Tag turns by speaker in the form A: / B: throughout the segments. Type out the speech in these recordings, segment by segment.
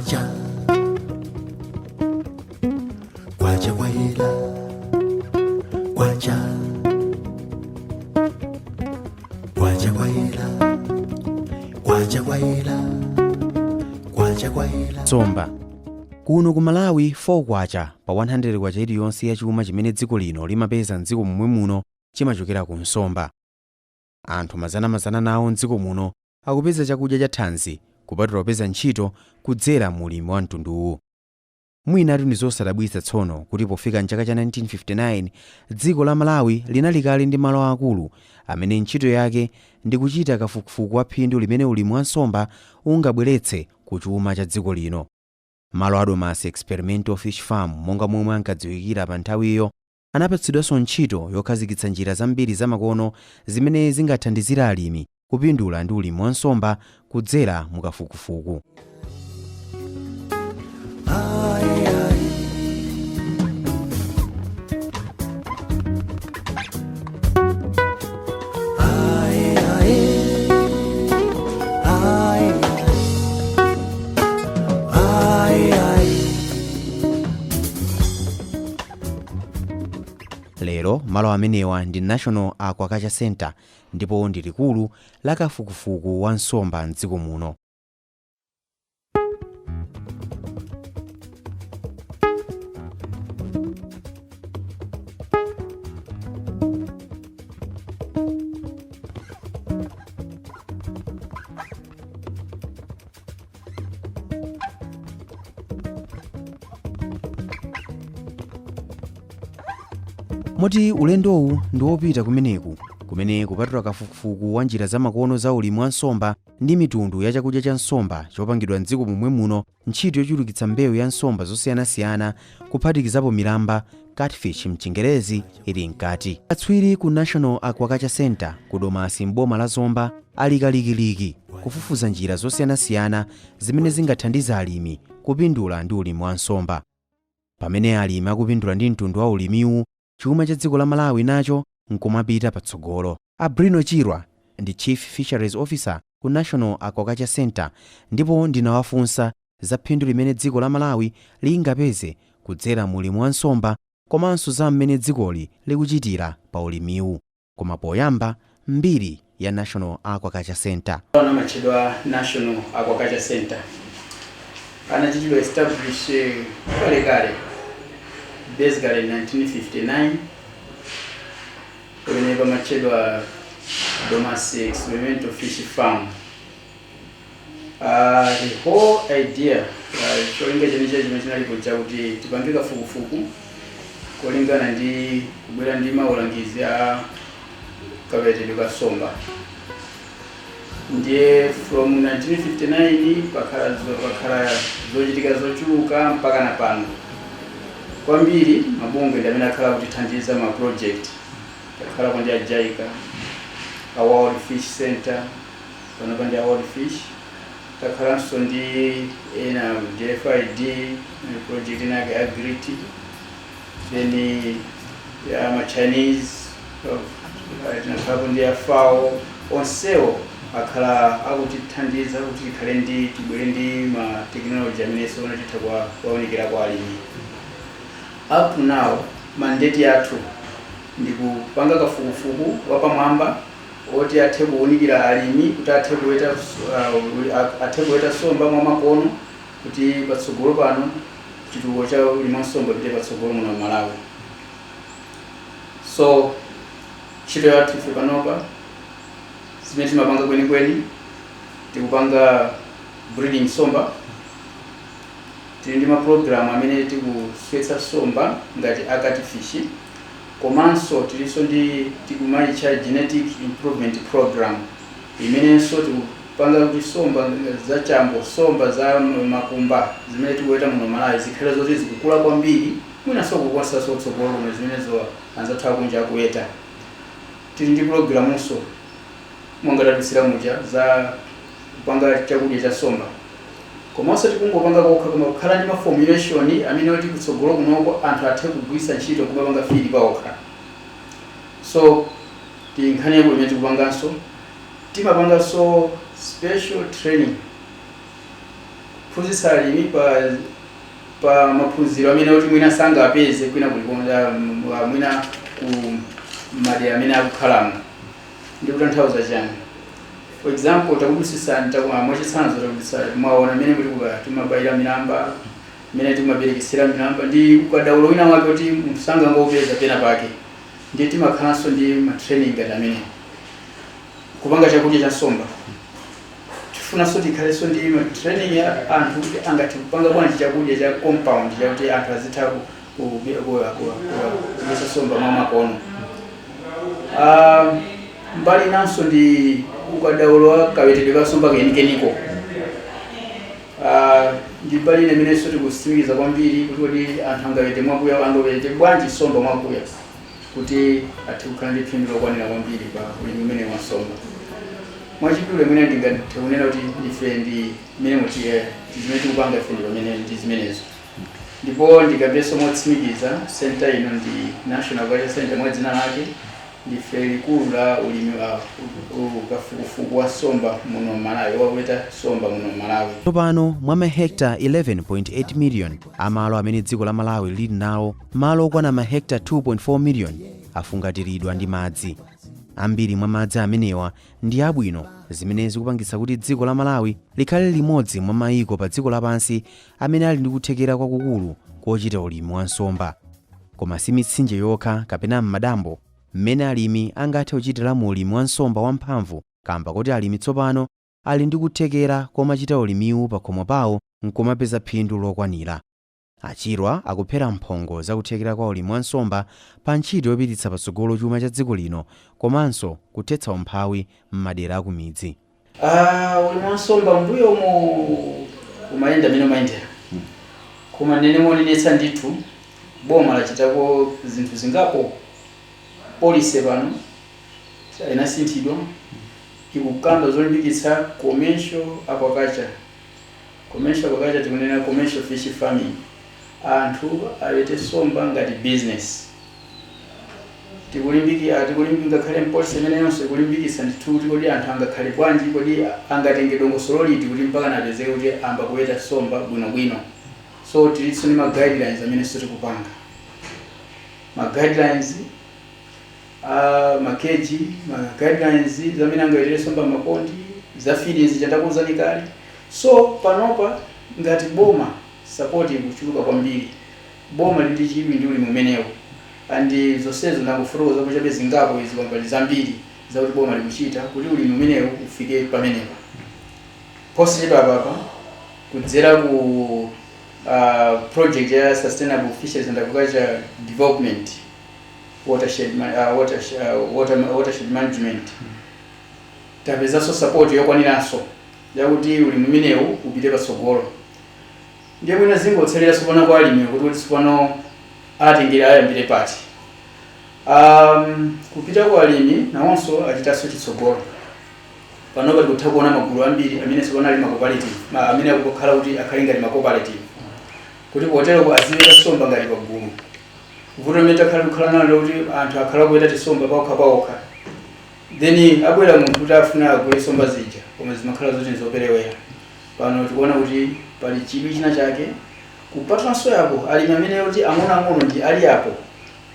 A: Kwacha, kwacha kwayela, kwacha, kwacha kwayela, kwacha kwayela, kwacha kwayela.
B: Nsomba kuno ku Malawi, 4 kwacha pa 100 kwacha iliyonse ya chuma chimene dziko lino limapeza mdziko momwe muno chimachokera ku nsomba. Anthu mazanamazana nawo mdziko muno akupeza chakudya cha thanzi, kupatula kupeza ntchito kudzera mu ulimi wa mtunduwu. Mwinatu ndi zosadabwitsa tsono kuti pofika mchaka cha 1959 dziko la Malawi linali kale ndi malo akulu amene ntchito yake ndi kuchita kafukufuku wa phindu limene ulimi wa nsomba ungabweretse ku chuma cha dziko lino. Malo a Domasi Experimental Fish Farm, monga momwe ankadziwikira pa nthawiyo, anapatsidwanso ntchito yokhazikitsa njira zambiri zamakono zimene zingathandizire alimi kupindula ndi ulimi wa nsomba kudzera mu kafukufuku.
A: Aye, aye. Aye, aye. Aye, aye. Aye.
B: Lero malo amenewa ndi National Aquaculture Center ndipo ndi likulu la kafukufuku wa nsomba mdziko muno. Moti ulendowu ndi wopita kumeneku, kumene kupatula kafukufuku wa njira zamakono za ulimi wa nsomba ndi mitundu ya chakudya cha nsomba chopangidwa mdziko momwe muno, ntchito yochulukitsa mbewu ya nsomba zosiyanasiyana, kuphatikizapo milamba, catfish mchingerezi, ili mkati. Katswiri ku National Aquaculture Center ku Domasi m'boma la Zomba ali kalikiliki kufufuza njira zosiyanasiyana zimene zingathandize alimi kupindula ndi ulimi wa nsomba. Pamene alimi akupindula ndi mtundu wa ulimiwu, chuma cha dziko la Malawi nacho nkumapita patsogolo. A Brino Chirwa ndi Chief Fisheries Officer ku National Aquaculture Center ndipo ndinawafunsa za phindu limene dziko la Malawi lingapeze kudzera mu ulimi wa nsomba komanso za mmene dzikoli likuchitira pa ulimiwu. Koma poyamba, mbiri ya National Aquaculture Center.
C: Amatchedwa National Aquaculture Center. Anachitidwa establish kalekale, basically 1959, pamene pamatchedwa Domasi Experimental Fish Farm. The whole idea, cholinga chenicheni chimene chinalipo chakuti tipange kafukufuku kolingana ndi kubwera ndi maulangizi a kawetedwe ka nsomba. Ndiye from 1959 pakhala zochitika zochuluka mpaka na pano. Kwambiri mabungwe ndi amene akhala kutithandiza ma project. Takhalako ndi a JICA, a World Fish Center, panopa ndi a World Fish. Takhalanso ndi ena, DFID, project inake Agriti, then ya ma Chinese, tinakhalapo ndi a FAO. Onsewo akhala akutithandiza kuti tikhale ndi tibwere ndi ma technology amene sono titha kuwaonekera kwa alimi. Up to now, mandate yathu ndi kupanga kafukufuku wapamwamba oti athe kuwunikira alimi kuti athe kuweta nsomba mwamakono, kuti patsogolo pano chitukuko cha ulimi wa nsomba pite patsogolo muno Malawi. So ntchito yathu ife panopa, zimene timapanga kwenikweni, tikupanga breeding nsomba. Tili ndi mapulogalamu amene tikuswetsa nsomba ngati a catfish, komanso tilinso ndi tikumaitcha genetic improvement program, imenenso tikupanga kuti nsomba za chambo, nsomba za makumba zimene tikuweta muno Malawi zikhale zoti zikukula kwambiri, mwinanso kukonsanso kutsogolo kuno zimenezo anzathu akunja akuweta. Tili ndi pulogalamunso monga tadutsira muja za kupanga chakudya cha nsomba, koma osati kungopanga kokha, koma kukhala ndi ma formulation amene oti kutsogolo kunoko anthu athe kugwiritsa ntchito kumapanga feed paokha. So ndi nkhani yabwino imene tikupanganso. Timapanganso special training. Kuphunzitsa alimi pa maphunziro amene kuti mwina sangapeze kwina kulikonda, mwina ku madera amene akukhalamo. Ndikutanthauza chani? For example, takudusisani, mwachitsanzo, takudusisa, mwaona mmene muli timabayira milamba, mmene timaberekesera milamba ndi ukadaulo wina wake kuti munthu sangangopeza pena pake. Ndiye timakhalanso ndi ma training ngati amene kupanga chakudya cha nsomba. Tifunanso tikhalenso ndi ma training ya anthu kuti angathe kupanga bwanji chakudya cha compound, chakuti anthu azitha kudyesa nsomba mwa makono. Mbali inanso ndi ukadaulo wa kawetedwe ka nsomba kenikeniko. Ndi mbali ina imenenso tikutsimikiza kwambiri kuti kodi anthu angawete mwakuya, angawete bwanji nsomba mwakuya kuti athe kukhala ndi phindu lokwanira kwambiri pa ulimi umene wa nsomba. Mwachidule, mwina ndingathe kunena kuti ife ndi mmene muti zimene tikupanga ife ndi pamene ndi zimenezo. Ndipo ndikambenso motsimikiza, center ino ndi National Aquaculture Center mwa dzina lake. Ndife likulu la ulimi wa kafukufuku wa nsomba muno Malawi, wakuweta nsomba muno Malawi.
B: Tsopano mwa mahekta 11.8 million amalo amene dziko la Malawi lili nawo, malo okwana mahekta 2.4 million afungatiridwa ndi madzi. Ambiri mwa madzi amenewa ndi abwino, zimene zikupangitsa kuti dziko la Malawi likhale limodzi mwa mayiko pa dziko lapansi amene ali ndi kuthekera kwakukulu kochita ulimi wa nsomba. Koma si mitsinje yokha kapena m'madambo mmene alimi angathe kuchitiramo ulimi wa nsomba wamphamvu, kamba kuti alimi tsopano ali ndi kuthekera komachita ulimiwu pa khomo pawo nkumapeza phindu lokwanira. Achirwa akuphera mphongo zakuthekera kwa ulimi wa nsomba pa ntchito yopititsa patsogolo chuma cha dziko lino komanso kuthetsa umphawi m'madera akumidzi.
C: Ulimi wa nsomba mbuyomo umayenda mene umayendera, koma nene monenetsa ndithu, boma lachitako zinthu zingapo. Policy pano inasinthidwa, ikukamba zolimbikitsa commercial aquaculture. Commercial aquaculture, tikunena commercial fish farming, anthu awete nsomba ngati business. Tikulimbika, ngakhale m'policy imene yonse ikulimbikitsa ndithu kuti kodi anthu angakhale bwanji, kodi angatenge dongosolo liti kuti mpaka napezeke kuti amba kuweta nsomba bwinobwino. So tilinso ndi ma guidelines amene tikupanga, ma guidelines ma cage, ma guidelines zamene angawetere nsomba, ma pond, za feedings chandakuwuzani kale. So panopa ngati boma, support ikuchuluka kwambiri. Boma lili chidwi ndi ulimi umenewu, and zonsezo ndangofotokoza chabe zingapo izi, kwambali zambiri zakuti boma likuchita kuti ulimi umenewu ufike pamenepa. Posachedwa apapa, kudzera ku project ya Sustainable Fisheries and Agriculture Development, watershed management, tapezanso support yokwaniranso yakuti ulimi umenewu upite patsogolo. Ndiye mwina zingotsalira tsopano kwa alimi kuti tsopano atengere ayambire pati. Kupita kwa alimi, nawonso achitanso chitsogolo. Panopa tikutha kuona magulu ambiri amene tsopano ali ma cooperative, amene akukhala kuti akhale ngati ma cooperative, kuti poteroko aziweta nsomba ngati pagulu. Vuto limene takhala tikukhala nalo kuti anthu akhala kuweta tisomba paokha paokha, then abwera munthu kuti afuna agule nsomba zija, koma zimakhala zoti nzoperewera. Pano tikuona kuti pali chidwi china chake. Kupatulanso yapo alimi amene kuti ang'onoang'ono ndi ali apo,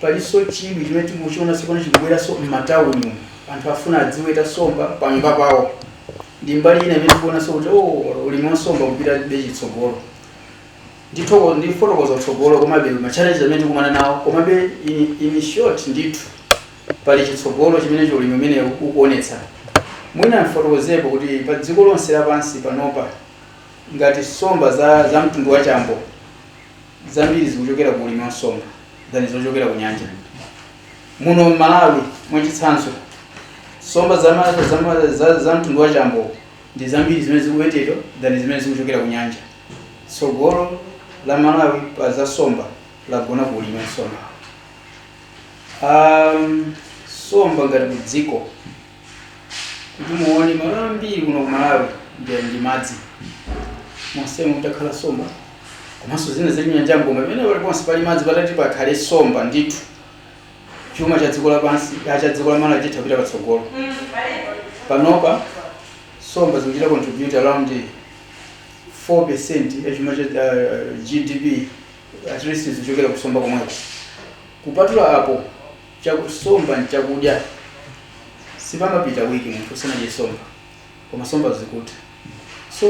C: palinso chidwi chimene tikuchiona tsopano chikubweranso m'matawuni umu. Anthu afuna adziweta nsomba panyumba pawo. Ndi mbali ina imene tikuonanso kuti, oh, ulimi wa nsomba kupita be chitsogolo. Ndithoko ndifotokoza kutsogolo, komabe ma challenges amene tikumana nawo. Komabe in short, ndithu pali chitsogolo chimene ulimi umenewu ukuonetsa. Mwina mfotokozepo kuti pa dziko lonse lapansi panopa, ngati nsomba za mtundu wa chambo zambiri zikuchokera ku ulimi wa nsomba than zochokera ku nyanja. Muno Malawi, mwachitsanzo, nsomba za mtundu wa chambo ndi zambiri zimene zikuwetedwa than zimene zikuchokera ku nyanja. Tsogolo la Malawi pa za nsomba lagona ku ulimi wa nsomba. Nsomba ngati ku dziko, kuti muone malo ambiri kuno ku Malawi ndi madzi monsemo mutakhala nsomba, komanso zina zili mnyanjamo, koma pamene paliponse pali madzi patati pakhale nsomba, ndithu chuma cha dziko lapansi, cha dziko la Malawi chitha kupita patsogolo. Panopa nsomba zikuchita contribute around 4% ya chuma cha GDP at least zichokera kusomba komweko. Kupatula apo, chakusomba nchakudya, sipamapita wiki munthu usanadye somba, koma somba zikuti. So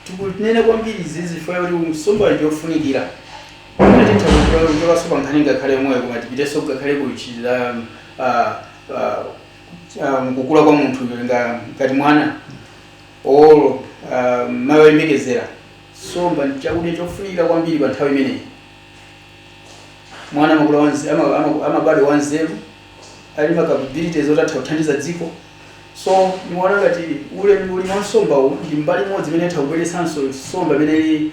C: tikunena kwambiri izizi chifukwa kuti somba ndiofunikira. Titha kuchokaso pa nkhani ngakhale yomweyo, koma tipitenso ngakhale kuchita kukula kwa munthu ngati mwana or mayi oyembekezera. Somba ndi chakudya chofunikira kwambiri pa nthawi imeneyi. Mwana amakula amabadwa wanzeru, ali ma capabilities oti atha kuthandiza dziko. So niona ngati ule ulimi wa nsomba uwu ndi mbali imodzi imene itha kubweretsanso nsomba imene ili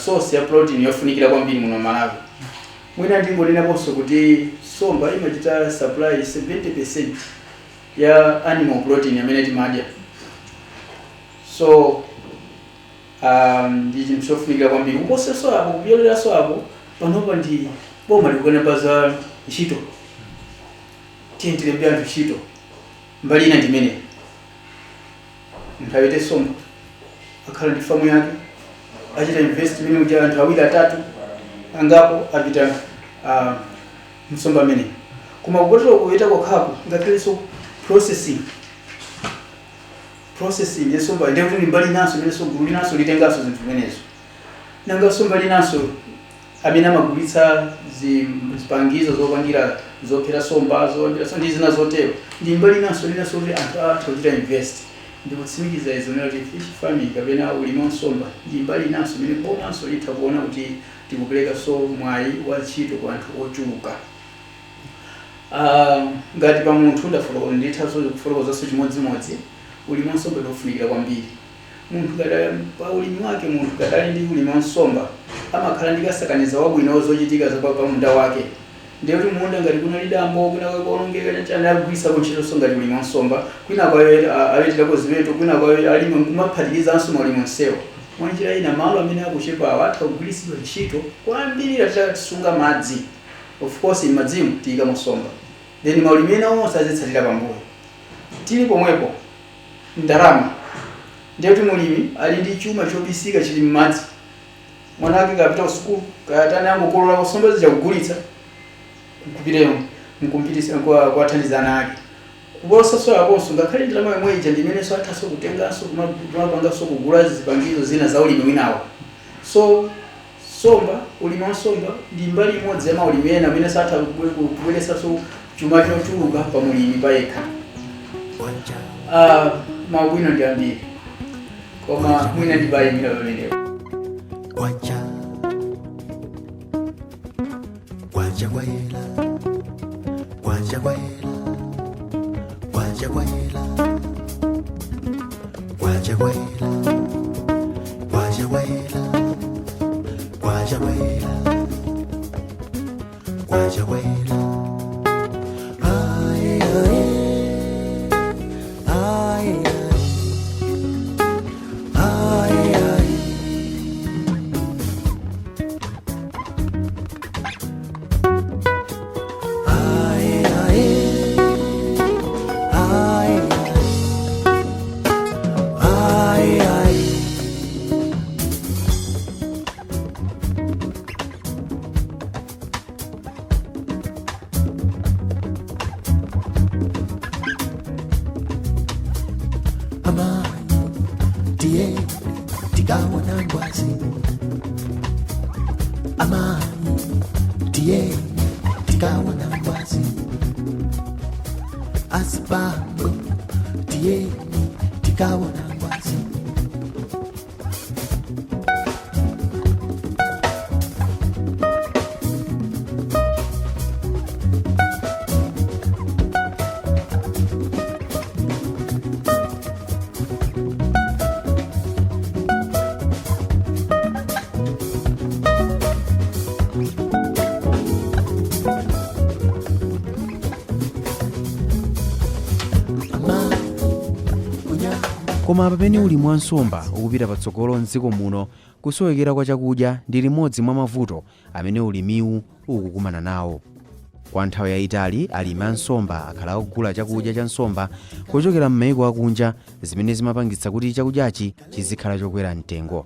C: source ya protein yofunikira kwambiri muno Malawi. Mwina ndingonenaponso kuti somba imachita supply 70% ya animal protein amene timadya. So ndi chinthu chofunikira kwambiri. Kuposenso apo, kupyoleranso apo, panopa ndi boma likukanamba za ntchito, tiye tilembe anthu ntchito. Mbali ina ndimene munthu awete somba, akhala ndi famu yake, achita invest imene kuti anthu awiri, atatu, angapo apita msomba amene. Koma kupatula kuweta kokhapo, ngakhalenso processing yesomba, ndiye kuti mbali inanso imenenso gulu linanso litenganso zinthu zimenezo. Nanga somba linanso amene amagulitsa zipangizo zopangira, zophera somba, zopangira ndi zina zotero, ndi mbali inanso linanso kuti anthu atha kuchita invest. Ndikutsimikiza izo kuti fish farming kapena ulimi wa nsomba ndi mbali inanso imene bomanso litha kuona kuti tikupereka so mwayi wa ntchito kwa anthu ochuluka. Ngati pa munthu nditha kufotokozanso chimodzimodzi. Ulimi wa nsomba ndiofunikira kwambiri. Munthu ngati pa ulimi wake, munthu ngati ali ndi ulimi wa nsomba, amakhala ndi kasakaniza wabwino zochitika za pa munda wake. Ndiye kuti munda ngati kunali dambo, kwina kuonongeka chani, agwirisako ntchitonso ngati ulimi wa nsomba, kwina aweterako ziweto, kwina alima, kumaphatikizanso maulimi onsewo. Mwanjira ina, malo amene akuchepawo atha kugwiritsidwa ntchito kwambiri titasunga madzi. Of course, madzimu tiyikamo nsomba, then maulimi ena onse azitsatira pambuyo. Tili pomwepo, ndalama. Ndiye kuti mulimi ali ndi chuma chobisika chili m'madzi. Mwana wake kapita ku sukulu, kayatani, angokolola kusomba zija, kugulitsa, kupitemo nkumpitisa kuwathandiza ana ake. Kuposanso aponso, ngakhale ndalama yomwe ija ndimenenso athanso kutenganso kumapanganso kugula zipangizo zina za ulimi winawo. So somba, ulimi wa nsomba ndi mbali imodzi ya maulimi ena amene satha kubweretsanso chuma chochuluka pa mulimi payekha. Maubwino ndi ambiri, koma mwina ndibayimira pamenepo.
A: Kwacha, kwacha kwayela, kwacha kwayela, kwacha kwayela, kwacha kwayela, kwacha kwayela, kwacha kwayela, kwacha kwayela. Aye, aye, aye, aye, aye. Aye, aye, aye, aye, aye. Amani tiye tikaona ngwazi. Amani tiye tikaona ngwazi. Asibambo tiye tikaona ngwazi. Amani kunya.
B: Koma pamene ulimi wa nsomba ukupita patsogolo mdziko muno, kusowekera kwa chakudya ndi limodzi mwa mavuto amene ulimiwu ukukumana nawo. Kwa nthawi yayitali alimi a nsomba akhala akugula chakudya cha nsomba kuchokera m'mayiko akunja, zimene zimapangitsa kuti chakudyachi chizikhala chokwera mtengo.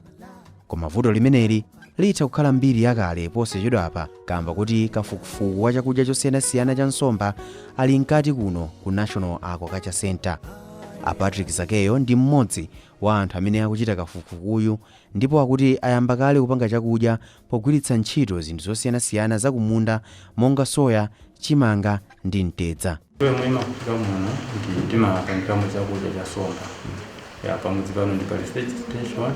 B: Koma vuto limeneli litha kukhala mbiri yakale posachedwapa, kamba kuti kafukufuku wa chakudya chosiyanasiyana cha nsomba ali mkati kuno ku National Aquaculture Center. A Patrick Zakeyo ndi mmodzi wa anthu amene akuchita kafukufukuyu, ndipo akuti ayamba kale kupanga chakudya pogwiritsa ntchito zinthu zosiyanasiyana zakumunda monga soya, chimanga ndi mtedza.
D: Yomwe imakutika muno ndi timapangiramo chakudya cha somba ya pamudzi pano. Ndi pa research station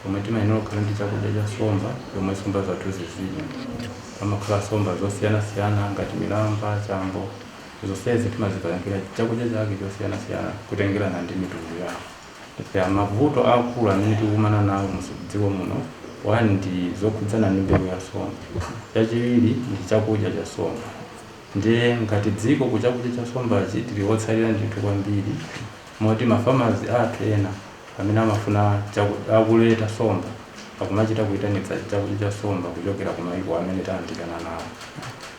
D: pomwe timayenera kukhala ndi chakudya cha somba yomwe somba zathu zizidya. Pamakhala somba zosiyanasiyana ngati milamba, chambo. Zonsezi timazipangira chakudya chake chosiyanasiyana kutengerana ndi mitundu yawo. Ya mavuto akulu amene tikukumana nawo mdziko muno, one ndi zokhudzana ndi mbewu ya somba, chachiwiri ndi chakudya cha somba. Ndiye ngati dziko ku chakudya cha sombachi tili otsalira ndithu kwambiri, moti ma farmers athu ena amene amafuna akuleta somba akumachita kuyitanitsa chakudya cha somba kuchokera ku mayiko amene tayandikana nawo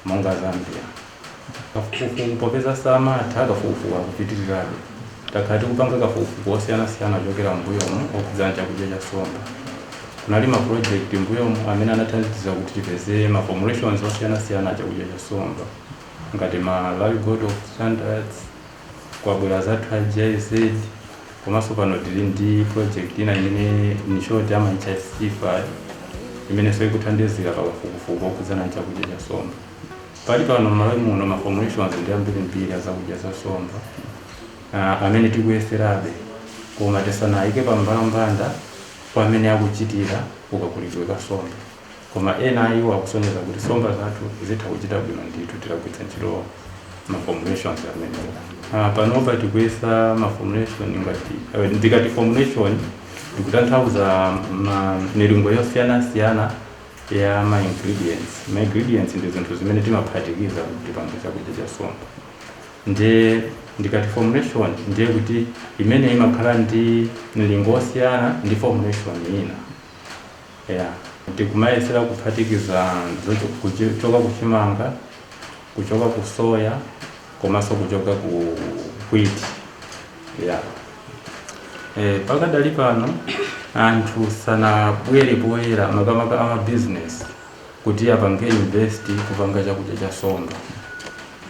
D: monga Zambia. Kafukufuku popeza samatha, kafukufuku akupitirirabe. Takhala tikupanga kafukufuku osiyanasiyana kuchokera mbuyomu okhudzana chakudya cha somba. Kunali ma project mbuyomu amene anathandiza kuti tipeze ma formulations osiyanasiyana a chakudya cha somba ngati ma Malawi Board of Standards, kwabwera zathu a GIZ, komanso pano tili ndi project ina imene in short amayitcha CFAD, imenenso ikuthandizira pakafukufuku okhudzana ndi chakudya cha somba. Pali pano m'Malawi muno ma formulations ndi ambirimbiri a zakudya za somba amene tikuyeserabe, koma tisanayike pambalambanda kwa amene akuchitira kukakulidwe ka somba. Koma ena iwo akusonyeza kuti somba zathu zitha kuchita bwino ndithu titagwiritsa ntchito ma formulations amenewo. Panopa tikuyesa ma formulation ngati ndikati formulation ndikutanthauza ma milingo yosiyanasiyana ya ma ingredients. Ma ingredients ndi zinthu zimene timaphatikiza kuti tipange chakudya cha somba. Ndiye ndikati formulation ndiye kuti imene imakhala ndi mlingo osiyana ndi formulation ina. Ya, tikumayesera kuphatikiza kuchoka kuchimanga, kuchoka ku soya, komanso kuchoka ku wheat. Ya, pakadali pano anthu sanabwere poyera, makamaka ama business, kuti apange invest kupanga chakudya cha somba.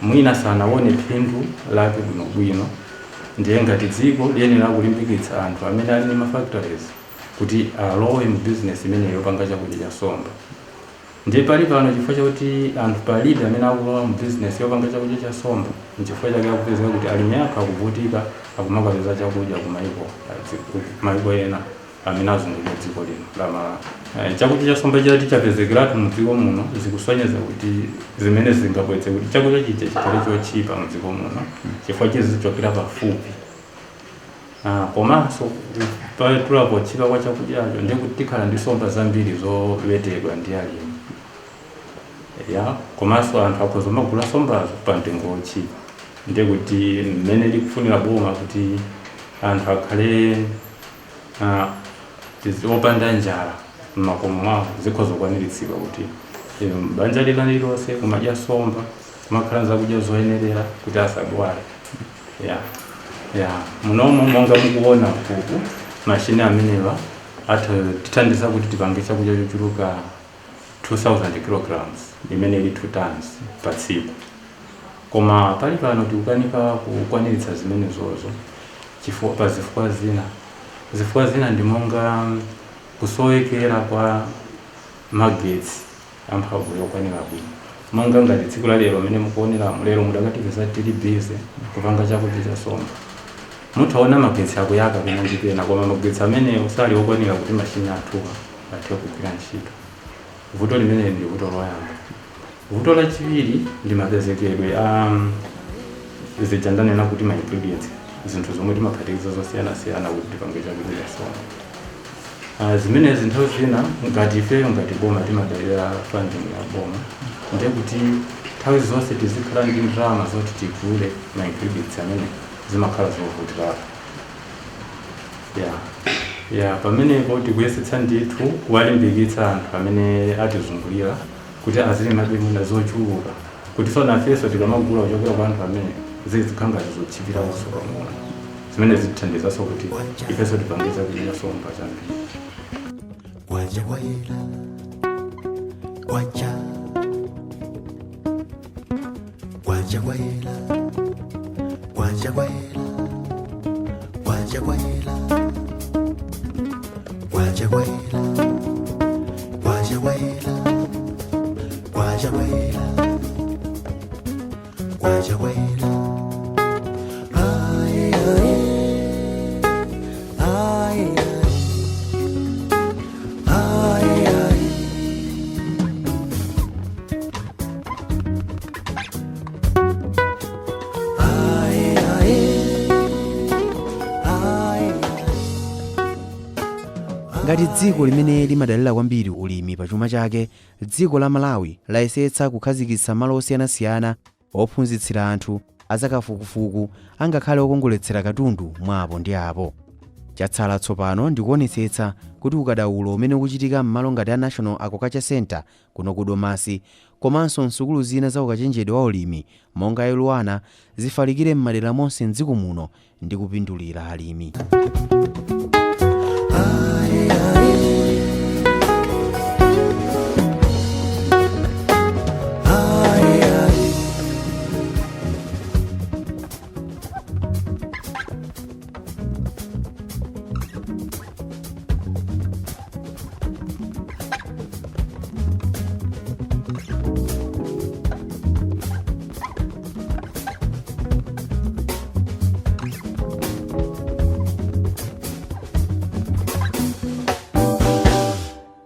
D: Mwina sanaone phindu lake bwinobwino. Ndiye ngati dziko liyenera kulimbikitsa anthu amene ali ndi ma factories kuti alowe mu business imene yopanga chakudya cha somba. Ndiye pali pano chifukwa chakuti anthu palibe amene akulowa mu business yopanga chakudya cha somba, nchifukwa chake akupezeka kuti alimi athu akuvutika, akumakapeza chakudya kumayiko ena amene azungulira dziko lino la Malawi. Chakudya cha somba chitati chapezekeratu mu dziko muno, zikusonyeza kuti zimene zingabwetse kuti chakudya chija chikhale chochipa mu dziko muno chifukwa chizichokera pafupi. Komanso patulapo tchipa kwa chakudyacho, ndiye kuti tikhala ndi somba zambiri zowetedwa ndi alimi. Ya, komanso anthu akhoza kumagula sombazo pa mtengo wotchipa. Ndiye kuti mmene likufunira boma kuti anthu akhale opanda njala m'makomo mwawo zikhoza kukwaniritsidwa, kuti banja lina lililonse kumadya somba, kumakhala zakudya zoyenerera kuti asadwale. Ya, munomo monga mukuona kuku mashini amenewa atha tithandiza kuti tipange chakudya chochuluka 2000 kilograms, imene ili 2 tons pa tsiku. Koma pali pano tikukanika kukwaniritsa zimenezozo chifukwa pa zifukwa zina. Zifukwa zina ndi monga kusowekera kwa magetsi amphamvu yokwanira bwino, monga ngati tsiku la lero mene mukuoneramo lero, mudakatipeza tili busy kupanga chakudya cha somba. Muthaona magetsi akuyaka pena ndi pena, koma magetsi amenewo sali okwanira kuti mashini athuwa athe kugwira ntchito. Vuto limeneli ndi vuto loyamba. Vuto lachiwiri ndi mapezekedwe a zija ndanena kuti ma ingredients, zinthu zomwe timaphatikiza zosiyanasiyana kuti tipange chakudya cha somba. Zimenezi nthawi zina ngati ifeyo ngati boma timadalira funding ya boma, ndiye kuti nthawi zonse tizikhala ndi ndalama zoti tigule ma ingredients amene zimakhala zovutirapo. Ya, pamenepo tikuyesetsa ndithu kuwalimbikitsa anthu amene atizungulira kuti azilimabe mwina zochuluka. Kuti so nafenso tikamagula kuchokera kwa anthu amene zizikhala ngati zotchipirakonso pang'ono, zimene zitithandizanso kuti ifenso tipange chakudya cha somba chambiri.
A: Kwacha kwayela, kwacha, kwacha kwayela, kwacha kwayela, kwacha kwayela, kwacha kwayela, kwacha kwayela, kwacha kwayela, kwacha kwayela. Aye, aye, aye, aye, aye. Aye, aye, aye.
B: Ngati dziko limene limadalira kwambiri ulimi pa chuma chake, dziko la Malawi layesetsa kukhazikitsa malo osiyanasiyana ophunzitsira anthu azakafukufuku, angakhale okongoletsera katundu mwapo ndi apo. Chatsala tsopano ndikuonetsetsa kuti ukadaulo umene ukuchitika m'malo ngati a National Aquaculture Center kuno ku Domasi, komanso msukulu zina za ukachenjedwe wa ulimi monga LUANAR, zifalikire m'madera monse mdziko muno ndi kupindulira alimi.